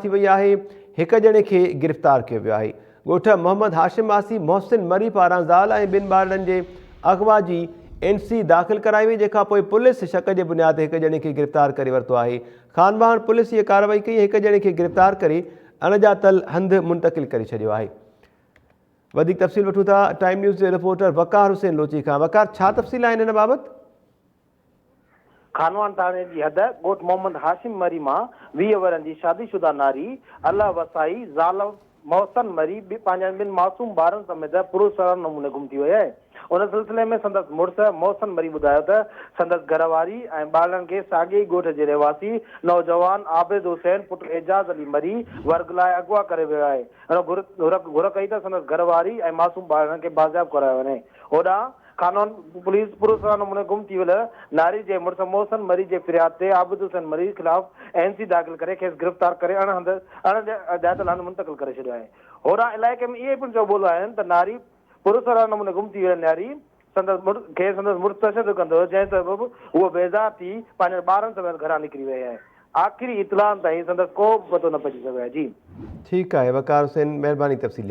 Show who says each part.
Speaker 1: ٿي وئي آهي، هڪ ڄڻي کي گرفتار ڪيو ويو آهي. ڳوٺ محمد هاشم واسي محسن مري پاران زال ۽ ٻن ٻارڙن جي اغوا جي اين سي داخل ڪرائي وئي جنهن کانپوء پوليس شڪ جي بنياد تي هڪ ڄڻي کي گرفتار ڪري ورتو آهي. خانواهڻ پوليس هيء ڪارروائي ڪئي ۽ هڪ ڄڻي کي گرفتار ڪري اڻڄاتل هنڌ منتقل ڪري ڇڏيو آهي. وڌيڪ تفصيل وٺون ٿا ٽائيم نيوز جي رپورٽر وقار حسين لوچي کان. وقار ڇا تفصيل آهن هن بابت؟
Speaker 2: خانواهڻ ٿاڻي جي حد ڳوٺ محمد هاشم مري مان 20 ورهين جي شادي شده ناري الله وسائي زال محسن مري به پنهنجن ٻن معصوم ٻارن سميت پراسرار نموني گم ٿي وئي آهي. ان سلسلي ۾ سندس مڙس محسن مري ٻڌايو ته سندس گهر واري ۽ ٻارڙن کي ساڳئي ئي ڳوٺ جي رهواسي نوجوان عابد حسين پٽ اعجاز علي مري ورغلائي اغوا ڪري ويو آهي. هن گهر ڪئي ته سندس گهر واري ۽ معصوم ٻارڙن کي بازياب ڪرايو وڃي. هوڏانهن خانوان پوليس پراسرار نموني گم ٿي ويل ناري جي مڙس محسن مري جي فرياد تي عابد حسين مري خلاف اين سي داخل ڪري کيس گرفتار ڪري اڻ هنڌ اڻ ڄاتل هنڌ منتقل ڪري ڇڏيو آهي. هوڏانهن علائقي ۾ اهي پڻ چئوٻول آهن ته ناري پراسرار نموني گم ٿي ويل نياري سندس مڙس کي سندس مڙس تشدد ڪندو هيو جنهن سبب هوء بيزار ٿي پنهنجن ٻارن سميت گهران نڪري وئي آهي. آخري اطلاعن تائين سندس ڪو به پتو نه پئجي سگهيو آهي. جي.
Speaker 1: ٺيڪ آهي وقار حسين مهرباني تفصيل.